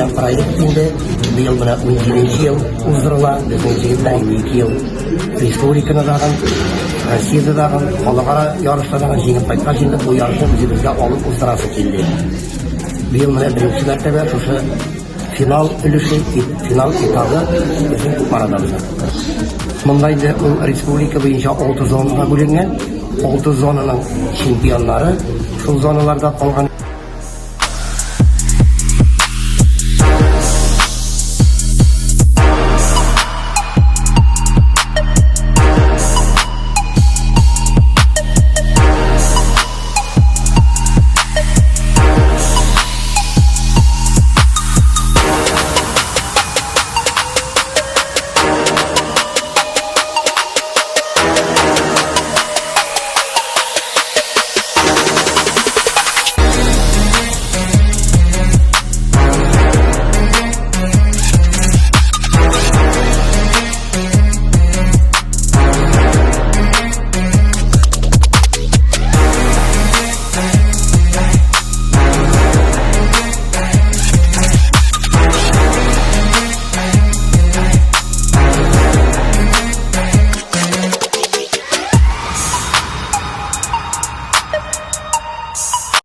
башланган проект инде быел менә 17 ел уздырыла. Безнең җегетләр инде 2 ел республиканы дагын, Россиядә дагын, халыкара ярышта дагын җиңеп кайткач инде бу ярышны үзебезгә алып уздырасы килде. Быел менә беренче мәртәбә шушы финал өлеше, финал этабы безнең Кукмарада уза. Монда инде ул республика буенча 6 зонага бүленгән. 6 зонаның чемпионнары шул зоналарда калган.